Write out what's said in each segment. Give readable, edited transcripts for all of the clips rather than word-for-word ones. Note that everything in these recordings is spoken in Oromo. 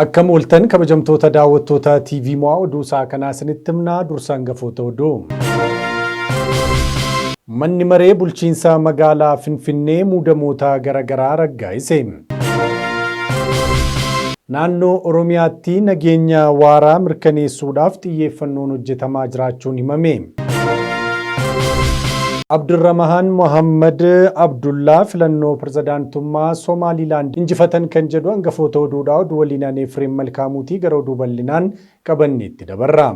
Akkam ooltan kabajamtoota daawwattoota TV Mo'aa oduu isaa kanaa isinitti himnaa dursa hangafoota oduu. Manni maree bulchiinsa magaalaa Finfinnee muudamoota garaagaraa raggaa'ise. Naannoo Oromiyaatti nageenya waaraa mirkaneessuudhaaf xiyyeeffannoon hojjetamaa jiraachuun himame. Abdurramahaan Mohammad Abdullaa filannoo pirezidaantummaa Somaalilaand injifatan kan jedhu hangafoota oduudha. Oduu waliin ani Efreem Malkaamuutii gara oduu bal'inaan qabanneetti dabarra.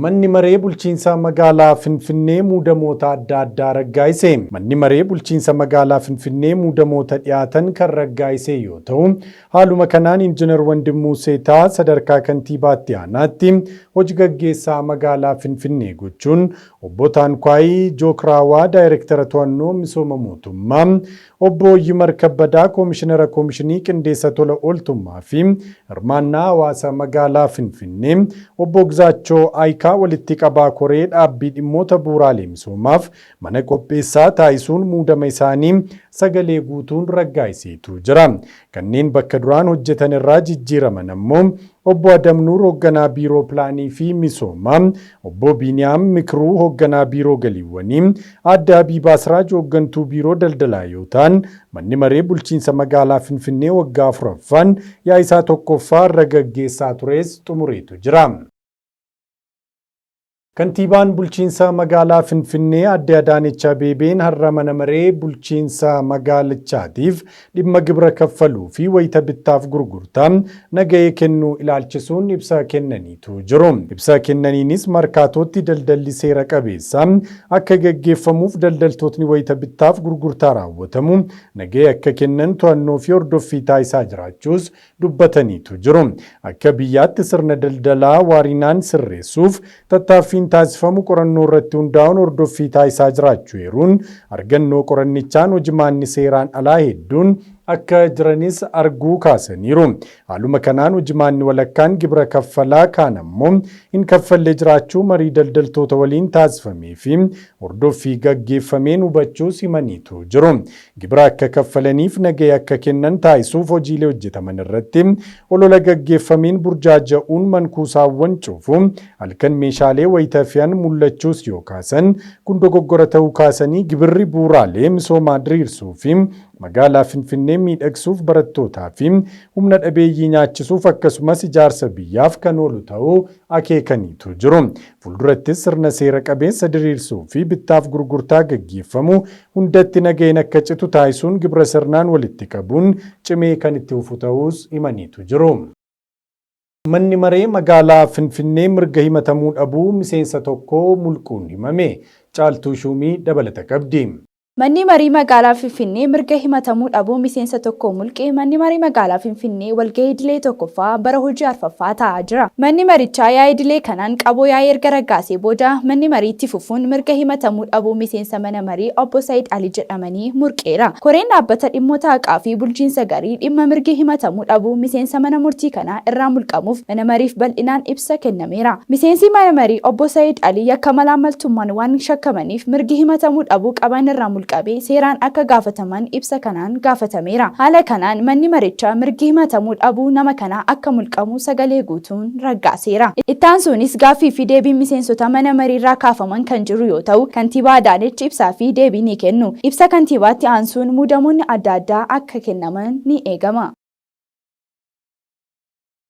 Manni maree bulchiinsa magaalaa Finfinnee muudamoota adda addaa raggaa'ise. Manni maree bulchiinsa magaalaa Finfinnee muudamoota dhiyaatan kan raggaa'ise yoo ta'u, haaluma kanaan Injinar Wandimmuu Seetaa sadarkaa kantiibaatti aanaatti hoji gaggeessaa magaalaa Finfinnee gochuun, Obbo Taankwaayii Jookraawaa Daayirektara To'annoo Misooma Mootummaa, Obbo Yimar Kabbadaa Koomishinara Koomishinii Qindeessa Tola Ooltummaa fi Hirmaannaa Hawaasa Magaalaa Finfinnee, Obbo Gizaachoo Ayikaa Walitti Qabaa Koree Dhaabbii Dhimmoota Bu'uuraalee Misoomaaf Mana Qopheessaa taasisuun muudama isaanii sagalee guutuun raggaa'iseetu jira. Kanneen bakka duraan hojjetan irraa jijjiiraman ammoo Obbo Adam Nuur Hogganaa Biiroo Pilaanii fi Misoomaa, Obbo Biiniyaam Mikruu Hogganaa Biiroo Galiiwwanii, Aadde Habiibaa Siraaj Hoggantuu Biiroo Daldalaa yoo ta'an, Manni Maree Bulchiinsa Magaalaa Finfinnee waggaa 4ffaan yaa'iisaa 1ffaa har'a gaggeessaa tures xumureetu jira. Kantiibaan Bulchiinsa Magaalaa Finfinnee Aadde Adaanech Abeebeen har'a Mana Maree Bulchiinsa Magaalichaatiif dhimma gibira kaffaluu fi wayita bittaaf gurgurtaa nagahee kennuu ilaalchisuun ibsa kennaniitu jiru. Ibsa kennaniinis Markaatootti daldalli seera qabeessa akka gaggeeffamuuf daldaltootni wayita bittaaf gurgurtaa raawwatamu nagahee akka kennan to'annoo fi hordoffii taasisaa jiraachuus dubbataniitu jiru. Akka biyyaatti sirna daldalaa waarinaan sirreessuuf tattaaffiin taasifamu qorannoo irratti hundaa'uun hordoffii taasisaa jiraachuu eeruun, argannoo qorannichaan hojimaanni seeraan alaa hedduun akka jiranis arguu kaasaniiru. Haaluma kanaan hojimaanni walakkaan gibira kaffalaa kaan ammoo hin kaffalle jiraachuu marii daldaltoota waliin taasifamee fi hordoffii gaggeeffameen hubachuus himaniitu jiru. Gibira akka kaffalaniif nagahee akka kennan taasisuuf hojiilee hojjetaman irratti olola gaggeeffameen burjaaja'uun mankuusaawwan cufu, halkan meeshaalee wayita fe'an mul'achuus yoo kaasan, kun dogoggora ta'uu kaasanii gibirri bu'uuraalee misoomaa diriirsuu fi magaalaa Finfinnee miidhagsuuf, barattootaa fi humna dhabeeyyii nyaachisuuf akkasumas ijaarsa biyyaaf kan oolu ta'uu akeekaniitu jiru. Fuuldurattis sirna seera qabeessa diriirsuu fi bittaaf gurgurtaa gaggeeffamu hundatti nagaheen akka citu taasisuun gibira sirnaan walitti qabuun cimee kan itti fufu ta'uus himaniitu jiru. Manni Maree Magaalaa Finfinnee mirga himatamuu dhabuu miseensa tokkoo mulquun himame. Caaltuu Shuumii dabalata qabdi. Manni Marii Magaalaa Finfinnee mirga himatamuu dhabuu miseensa tokkoo mulqe Manni Marii Magaalaa Finfinnee walgahii idilee 1ffaa bara hojii arfaffaa taa'aa jira. Manni marichaa yaa'ii idilee kanaan qaboo yaa'ii erga raggaasee booda manni marii itti fufuun mirga himatamuu dhabuu miseensa mana marii Obbo Sayid Alii jedhamanii murqeera. Koreen dhaabbata dhimmoota haqaa fi bulchiinsa garii dhimma mirgi himatamuu dhabuu miseensa mana murtii kanaa irraa mulqamuuf mana mariif bal'inaan ibsa kennameera. Miseensi mana marii Obbo Sayid Alii yakka malaammaltummaan waan shakkamaniif mirgi himatamuu dhabuu qaban irraa mulqamee seeraan akka gaafataman ibsa kanaan gaafatameera. Haala kanaan manni marichaa mirgi himatamuu dhabuu nama kanaa akka mulqamu sagalee guutuun raggaaseera. Itti aansuunis gaaffii fi deebiin miseensota mana mariirraa kaafaman kan jiru yoo ta'u, Kantiibaa Adaanech ibsaa fi deebii ni kennu. Ibsa kantiibaatti aansuun muudamoonni adda addaa akka kennaman ni eegama.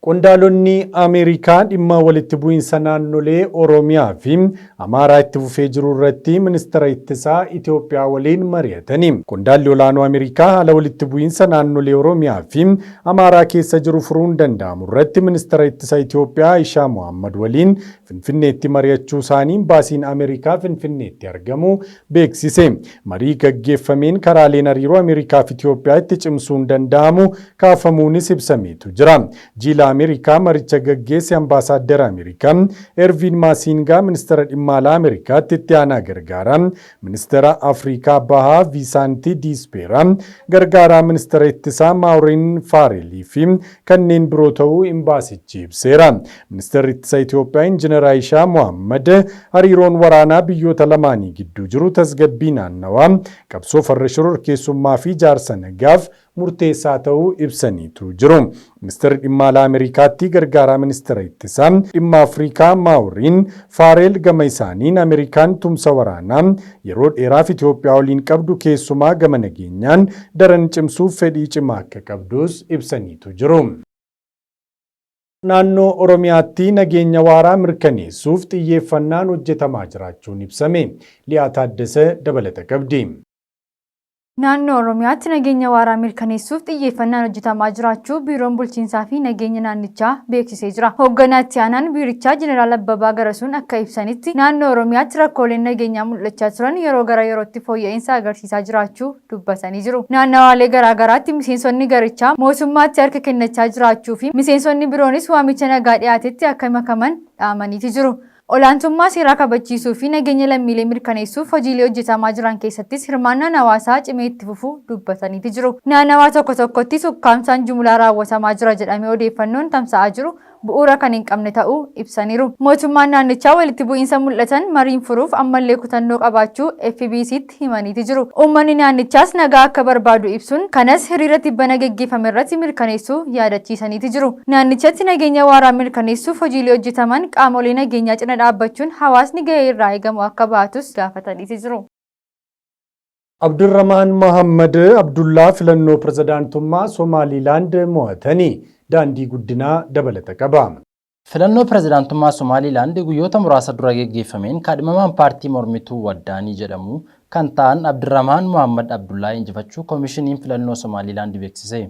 Qondaalonni Ameerikaa dhimma walitti bu'iinsa naannolee Oromiyaa fi Amaaraa itti fufee jiru irratti ministeera ittisaa Itoophiyaa waliin mari'atani. Qondaalli olaanoo Ameerikaa haala walitti bu'iinsa naannolee Oromiyaa fi Amaaraa keessa jiru furuun danda'amu irratti ministeera ittisa Itoophiyaa Ayishaa Mohaammad waliin Finfinneetti mari'achuu isaanii Imbaasiin Ameerikaa Finfinneetti argamu beeksise. Marii gaggeeffameen karaaleen hariiroo Ameerikaa fi Itoophiyaa itti cimsuun danda'amu kaafamuunis ibsameetu jira. Jila Ameerikaa maricha gaggeesse Ambaasaaddara Ameerikaa Erviin Maasiingaa, Ministeera Dhimma Alaa Ameerikaatti itti aanaa gargaaraa Ministeera Afrikaa Bahaa Viisaantii Diispeeraa, gargaaraa Ministeera Ittisaa Maawuriin Faareelii fi kanneen biroo ta'uu imbaasichi ibseera. Ministeerri Ittisa Itoophiyaa Injiinar Ayishaa Mohammad hariiroon waraanaa biyyoota lamaanii gidduu jiru tasgabbii naannawaa, qabsoo farra shororkeessummaa fi ijaarsa nagaaf murteessaa ta'uu ibsaniitu jiru. Ministeerri Dhimma Alaa Ameerikaatti gargaaraa Ministeera Ittisaa dhimma Afrikaa Maawuriin Faareel gama isaaniin Ameerikaan tumsa waraanaa yeroo dheeraaf Itoophiyaa waliin qabdu keessumaa gama nageenyaan daran cimsuuf fedhii cimaa akka qabdus ibsaniitu jiru. Naannoo Oromiyaatti nageenya waaraa mirkaneessuuf xiyyeeffannaan hojjetamaa jiraachuun ibsame. Liyaa Taaddasee dabalata qabdi. Naannoo Oromiyaatti nageenya waaraa mirkaneessuuf xiyyeeffannaan hojjetamaa jiraachuu Biiroon Bulchiinsaa fi Nageenya Naannichaa beeksisee jira. Hoogganaa itti aanaan biirichaa Jeneraal Abbabaa Garasuun akka ibsanitti, naannoo Oromiyaatti rakkooleen nageenyaa mul'achaa turan yeroo gara yerootti fooyya'insa agarsiisaa jiraachuu dubbatanii jiru. Naannawaalee garaa garaatti miseensonni garichaa mootummaatti harka kennachaa jiraachuu fi miseensonni biroonis waamicha nagaa dhiyaatetti akka makaman dhaamaniiti jiru. Olaantummaa seeraa kabachiisuu fi nageenya lammiilee mirkaneessuuf hojiilee hojjetamaa jiran keessattis hirmaannaan hawaasaa cimee itti fufuu dubbataniiti jiru. Naannawaa tokko tokkottis ukkaamsaan jumlaa raawwatamaa jira jedhamee odeeffannoon tamsa'aa jiru bu'uura kan hin qabne ta'uu ibsaniiru. Mootummaan naannichaa walitti bu'iinsa mul'atan mariin furuuf ammallee kutannoo qabaachuu FBC'tti himaniiti jiru. Uummanni naannichaas nagaa akka barbaadu ibsuun, kanas hiriira tibbana geggeeffame irratti mirkaneessuu yaadachiisaniiti jiru. Naannichatti nageenya waaraa mirkaneessuuf hojiilee hojjetaman qaamolee nageenyaa cina dhaabbachuun hawaasni gahee irraa eegamu akka baatus gaafataniiti jiru. Abdurrahmaan Mohammad Abdullaa filannoo pirezidaantummaa Somaaliilaand mo'atanii. Daandii Guddinaa dabalata qaba. Filannoo pirezidaantummaa Somaaliilaand guyyoota muraasa dura geggeeffameen kaadhimamaan paartii mormituu Waddaanii jedhamu kan ta'an Abdirrahmaan Mohammad Abdullaa injifachuu Koomishiniin Filannoo Somaaliilaand beeksise.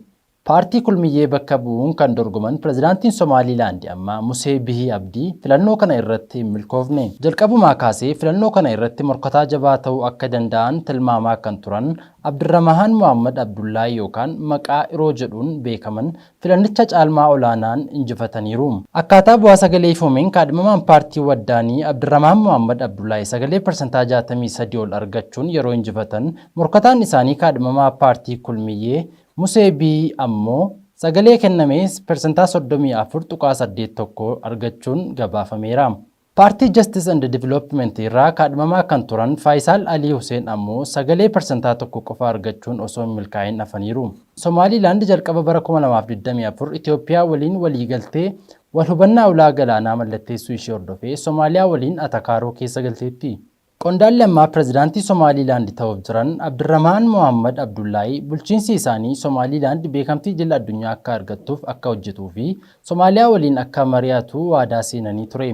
Paartii Kulmiyyee bakka bu'uun kan dorgoman pirezidaantiin Somaaliilaand ammaa Musee Bihii Abdii filannoo kana irratti hin milkoofne. Jalqabumaa kaasee filannoo kana irratti morkataa jabaa ta'uu akka danda'an tilmaamaa kan turan Abdirrahmaan Mohammad Abdullaa yookaan maqaa Iroo jedhuun beekaman filannicha caalmaa olaanaan injifataniiru. Akkaataa bu'aa sagalee ifoomeen kaadhimamaan paartii Waddaanii Abdirrahmaan Mohammad Abdullaahi sagalee 63% ol argachuun yeroo injifatan, morkataan isaanii kaadhimamaa paartii Kulmiyyee Musee Bihii ammoo sagalee kenname 34.81% argachuun gabaafameera. Paartii Justice and Development irraa kaadhimamaa kan turan Faayisaal Alii Huseen ammoo sagalee 1% qofa argachuun osoo hin milkaa'in hafaniiru. Somaaliilaand jalqaba bara 2024 Itoophiyaa waliin waliigaltee wal hubannaa ulaa galaanaa mallatteessuu ishee hordofee Somaaliyaa waliin atakaaroo keessa galteetti. Qondaalli ammaa pirezidaantii Somaaliilaand ta'uuf jiran Abdirrahmaan Mohammad Abdullaahi bulchiinsi isaanii Somaaliilaand beekamtii idil addunyaa akka argattuuf akka hojjetuu fi Somaaliyaa waliin akka mari'atu waadaa seenanii ture.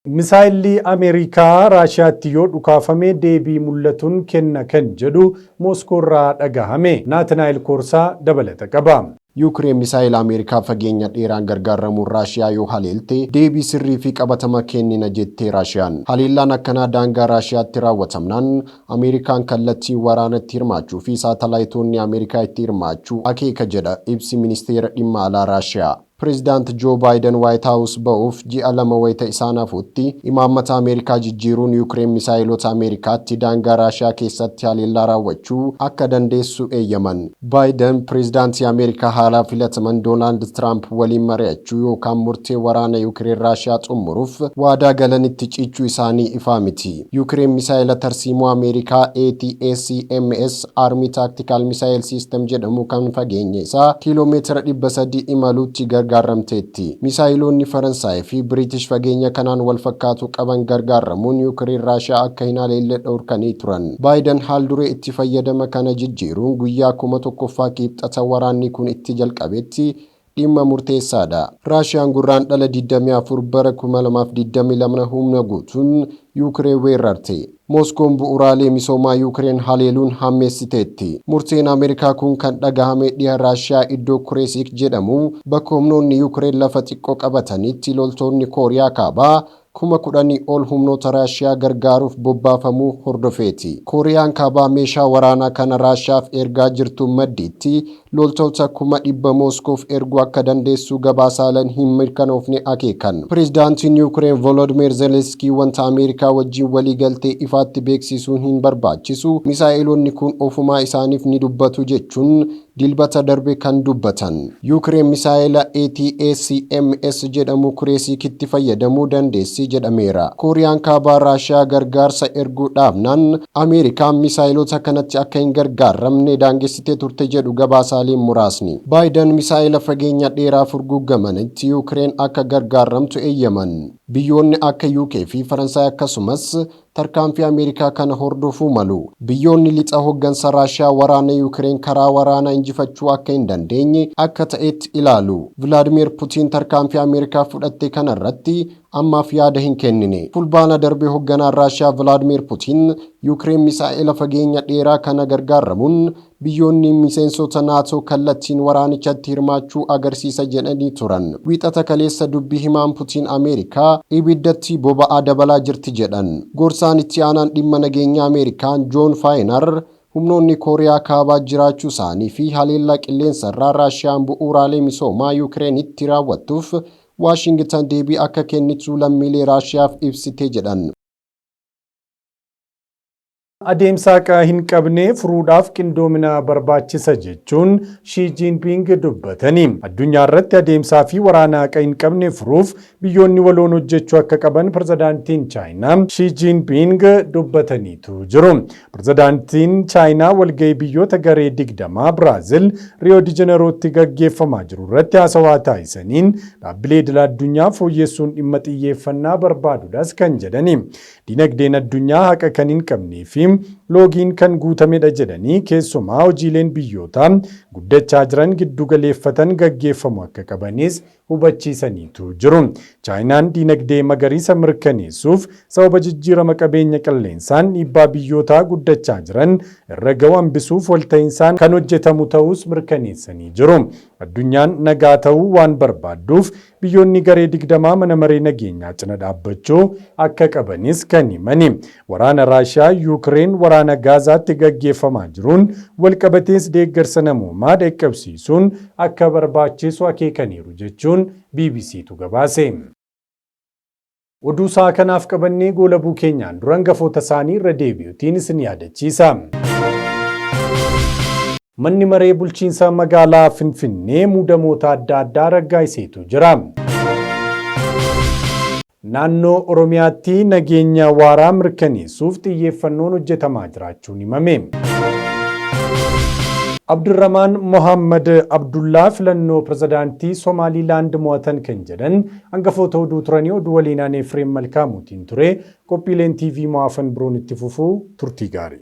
Misaayilli Ameerikaa Raashiyaatti yoo dhukaafame deebii mul'atuun kenna kan jedhu Mooskoo irraa dhagahame. Naatanaayil Koorsaa dabalata qaba. Yuukireen misaayila Ameerikaa fageenya dheeraan gargaaramuun Raashiyaa yoo haleelte deebii sirrii fi qabatama kennina jettee Raashiyaan. Haleellaan akkanaa daangaa Raashiyaatti raawwatamnaan Ameerikaan kallattiin waraanatti hirmaachuu fi saatalaayitoonni Ameerikaa itti hirmaachuu akeeka jedha ibsi Ministeera Dhimma Alaa Raashiyaa. Pireezidaant Joo Baayiden Waayit Haawus ba'uuf ji'a 2 wayita isaan hafutti imaammata Ameerikaa jijjiiruun Yuukireen misaayilota Ameerikaatti daangaa Raashiyaa keessatti haleellaa raawwachuu akka dandeessu eeyyaman. Baayiden pireezidaantii Ameerikaa haaraa filataman Doonaald Tiraamp waliin mari'achuu yookaan murtee waraana Yuukireen-Raashiyaa xumuruuf waadaa galanitti cichuu isaanii ifaa miti. Yuukireen misaayila tarsiimoo Ameerikaa ATACMS, Army Tactical Missile System, jedhamu kan fageenya isaa kiiloomeetira 300 imalutti gargaaramteetti. Misaayiloonni Faransaay fi Biriitish fageenya kanaan wal fakkaatu qaban gargaaramuun Yuukireen Raashiyaa akka hin haleelle dhorkanii turan. Baayiden haal-duree itti fayyadama kana jijjiiruun guyyaa 1000ffaa Kiibxata waraanni kun itti jalqabetti dhimma murteessaadha. Raashiyaan Gurraandhala 24 bara 2022 humna guutuun Yuukireen weerarte. Mooskoon bu'uuraalee misoomaa Yuukireen haleeluun hammeessiteetti. Murteen Ameerikaa kun kan dhagahame dhiha Raashiyaa iddoo Kureesik jedhamu bakka humnoonni Yuukireen lafa xiqqoo qabatanitti loltoonni Kooriyaa Kaabaa 10,000 ol humnoota Raashiyaa gargaaruuf bobbaafamuu hordofeeti. Kooriyaan Kaabaa meeshaa waraanaa kana Raashiyaaf ergaa jirtu maddiitti loltoota 100,000 Mooskoof erguu akka dandeessu gabaasaaleen hin mirkanoofne akeekan. Pireezidaantiin Yuukireen Volodimir Zelenskii wanta Ameerikaa wajjin waliigaltee ifaatti beeksisuun hin barbaachisu, misaa'eloonni kun ofumaa isaaniif ni dubbatu jechuun Dilbata darbe kan dubbatan. Yuukireen misaa'ela ATACMS jedhamu Kureesikitti fayyadamuu dandeessi jedhameera. Kooriyaan Kaabaa Raashiyaa gargaarsa erguu dhaabnaan Ameerikaan misaa'elota kanatti akka hin gargaaramne daangessitee turte jedhu gabaasaaleen muraasni. Baayiden misaa'ela fageenya dheeraa furguggamanitti Yuukireen akka gargaaramtu eeyyaman. Biyyoonni akka UK fi Faransaay akkasumas tarkaanfii Ameerikaa kana hordofuu malu. Biyyoonni lixa hoggansa Raashiyaa waraana Yuukireen karaa waraanaa injifachuu akka hin dandeenye akka ta'etti ilaalu. Vilaadimir Putiin tarkaanfii Ameerikaa fudhatte kanarratti ammaaf yaada hin kennine. Fulbaana darbe hogganaan Raashiyaa Vilaadimir Putiin Yuukireen misaa'ela fageenya dheeraa kana gargaaramuun biyyoonni miseensota NATO kallattiin waraanichatti hirmaachuu agarsiisa jedhanii turan. Wiixata kaleessa dubbii himaan Putiin Ameerikaa ibiddatti boba'aa dabalaa jirti jedhan. Gorsaan itti aanaan dhimma nageenyaa Ameerikaan Joon Faayinar humnoonni Kooriyaa Kaabaa jiraachuu isaanii fi haleellaa qilleensarraa Raashiyaan bu'uuraalee misoomaa Yuukireenitti raawwattuuf Waashingitan deebii akka kennitu lammiilee Raashiyaaf ibsite jedhan. Adeemsa haqa hin qabne furuudhaaf qindoomina barbaachisa jechuun Shii Jiinpiing dubbatani. Addunyaa irratti adeemsaa fi waraana haqa hin qabne furuuf biyyoonni waloon hojjechuu akka qaban pirezidaantiin Chaayinaa Shii Jiinpiing dubbataniitu jiru. Pirezidaantiin Chaayinaa walgahii biyyoota garee 20 Biraazil Riyoo di Jenerootti gaggeeffamaa jiru irratti haasawaa taasisaniin dhaabbilee idil addunyaa fooyyessuun dhimma xiyyeeffannaa barbaadudhas kan jedhani. Dinagdeen addunyaa haqa kan hin qabnee fi loogiin kan guutamedha jedhanii, keessumaa hojiileen biyyoota guddachaa jiran giddugaleeffatan gaggeeffamu akka qabanis hubachiisaniitu jiru. Chaayinaan diinagdee magariisa mirkaneessuuf sababa jijjiirama qabeenya qilleensaan dhiibbaa biyyootaa guddachaa jiran irra ga'u hambisuuf walta'insaan kan hojjetamu ta'uus mirkaneessanii jiru. Addunyaan nagaa ta'uu waan barbaadduuf biyyoonni garee 20 mana maree nageenyaa cina dhaabbachuu akka qabanis kan himani. Waraana Raashiyaa, Yuukireen, waraana Gaazaatti gaggeeffamaa jiruun walqabatees deeggarsa namoomaa dhaqqabsiisuun akka barbaachisu akeekaniiru jechuun BBCtu gabaase. Oduu sa'a kanaaf qabannee goolabuu keenyaan dura hangafoota isaanii irra deebi'uutiin isin yaadachiisa. Manni maree bulchiinsa magaalaa Finfinnee muudamoota adda addaa raggaa'iseetu jira. Naannoo Oromiyaatti nageenya waaraa mirkaneessuuf xiyyeeffannoon hojjetamaa jiraachuun himame. Abdurramaan Mohammad Abdullaa filannoo pirezidaantii Somaaliilaand mo'atan kan jedhan hangafoota oduu turanii. Oduu waliin ani Efreem Malkaamuutiin ture. Qophiileen TV mo'aafan biroon itti fufuu, turtii gaarii.